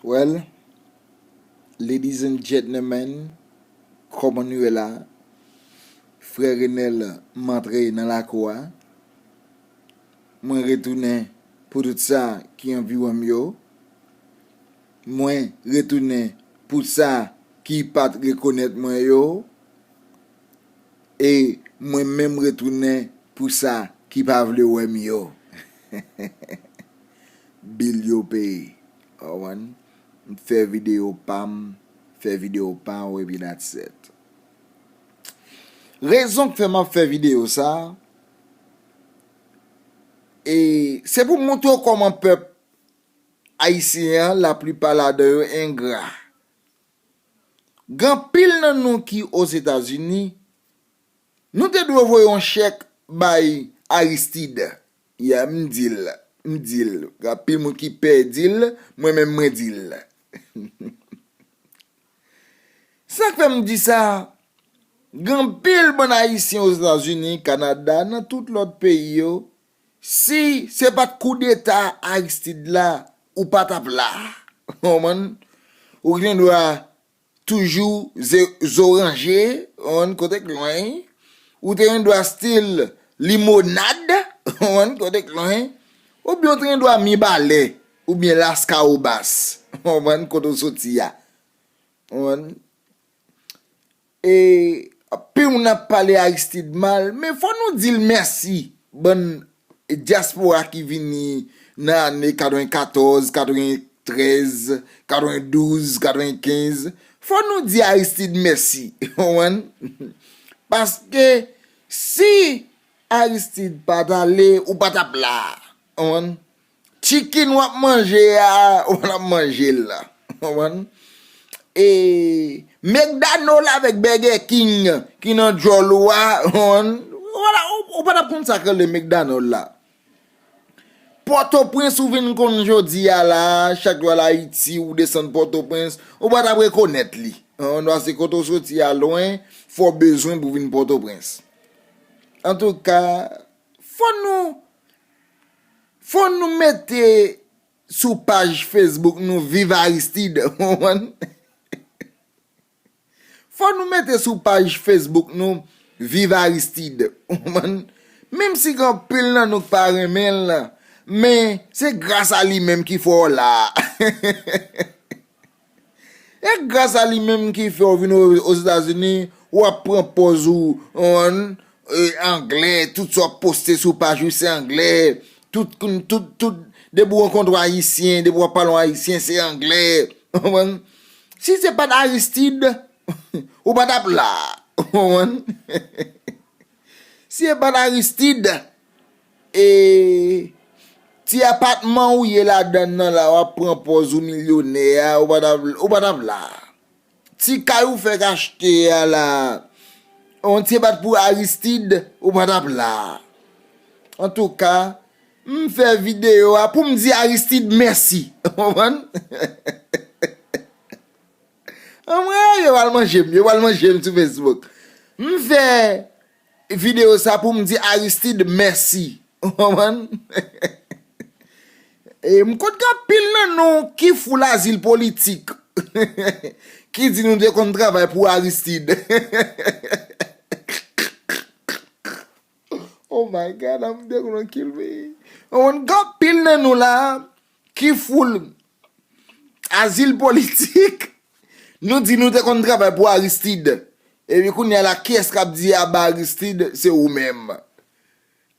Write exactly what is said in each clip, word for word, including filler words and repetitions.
Well, ladies and gentlemen, kòman nou ye la? Frè Renel, m antre nan lakou a. Mwen retounen pou tout sa ki anviwon m yo. Mwen retounen pou sa ki pa t rekonèt mwen yo. E mwen menm retounen pou sa ki pa vle wè m yo. Bil yo peye. Konprann? M fè videyo pa m, fè videyo pa w, epi that's it. Rezon k fè m ap fè videyo sa, e se pou m montre w kòman pèp ayisyen an, laplipa ladan yo engra. Gen anpil nan nou ki Ozetazini, nou te dwe voye yon chèk bay Aristide. Ya, m di l, m di l. Gen anpil moun ki pè di l, mwen menm mwen di l. Sa k fè m di sa, gen anpil bann Ayisyen Ozetazini, Kanada, nan tout lòt peyi yo, si se pa t koudeta Aristide la, ou pa t ap la. Konprann? Ou gen dwa toujou ze-, zo ranje, konprann, kote k lwen. Ou te gen dwa stil limonad, konprann, kote k lwen. Oubyen ou te gen dwa mibalè, oubyen laskawobas, konprann, kote w soti a. Konprann? E anpil moun ap pale Aristide mal, men fò nou di l mèsi. Bann dyaspora ki vini nan ane katrevenkatòz, katreventrèz, katrevendouz, katrevenkenz, fò nou di Aristide mèsi. Konprann? Paske si Aristide pa t ale, ou pa t ap la. Konprann? Chicken w ap manje a, ou pa t ap manje l la. Konprann? E McDonald avèk Burger King ki nan djòl ou a, konprann? Ou pa t ap, ou, ou pa t ap konn sa k rele McDonald la. Pòtoprens ou vin konn jodi a la, chak jou al Ayiti, ou desann Pòtoprens, ou pa t ap rekonèt li. Konprann? Paske kote w soti a lwen, fò w bezwen pou w vin Pòtoprens. Antouka, fò nou, fò nou mete sou paj Facebook nou Viv Aristide, konprann? Fò nou mete sou paj Facebook nou Viv Aristide, konprann? Menm si gen anpil nan nou k pa renmen l, men se gras a li menm ki fè w la. E gras a li menm ki fè w vin o-, Ozetazini, w ap pran pòz ou, konprann, e, anglè, tout sa w ap poste sou paj ou se anglè, tout, tout, tout, depi w rankontre w Ayisyen, depi w ap pale w Ayisyen, se anglè, konprann? Si se pa t Aristide, ou pa t ap la, konprann? Si e pa t Aristide, e, ti apatman ou ye ladan l nan la, w ap pran pòz ou milyonè a, ou pa t ap, ou pa t ap la. Ti kay ou fèk achte a la, on, si e pa t pou Aristide, ou pa t ap la. Antouka, m fè videyo a pou m di Aristide mèsi. Konprann? Anmwey, yo pral manje m, yo pral manje m sou Facebook. M fè videyo sa pou m di Aristide mèsi. Ou konprann? E m konn gen anpil nan nou ki fou lazil politik, ki di nou te konn travay pou Aristide. Oh my God, I'm gonna kill me. Ou konn gen anpil nan nou la ki fou azil politik. Nou di nou te konn travay pou Aristide. Epi kounye a la, kiyès k ap di aba Aristide? Se ou menm.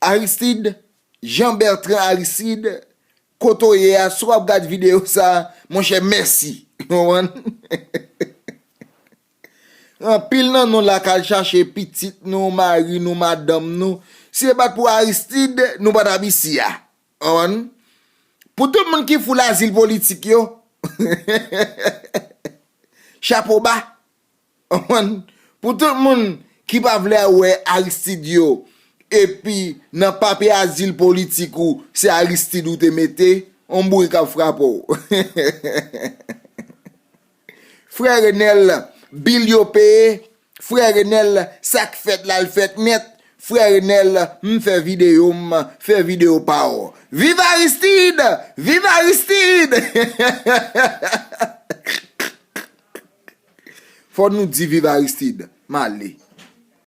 Aristide, Jean Bertrand Aristide, kote w ye a, si w ap gad videyo sa, monchè, mèsi. Ou konprann? Anpil nan nou la k al chache pitit nou, mari nou, madanm nou. Si se pa t pou Aristide, nou pa t ap isi a. Konprann? Pou tout moun ki fou lazil politik yo, chapo ba. Konprann? Pou tout moun ki pa vle wè Aristide yo, epi nan papye azil politik ou, se Aristide ou te mete, on bourik ap frape w. Frè Renel, bil yo peye. Frè Renel, sa k fèt la, l fèt nèt. Frè Renèl, m fè videyo, m fè videyo pa w. Viv Aristide! Viv Aristide! Fò nou di viv Aristide. M ale.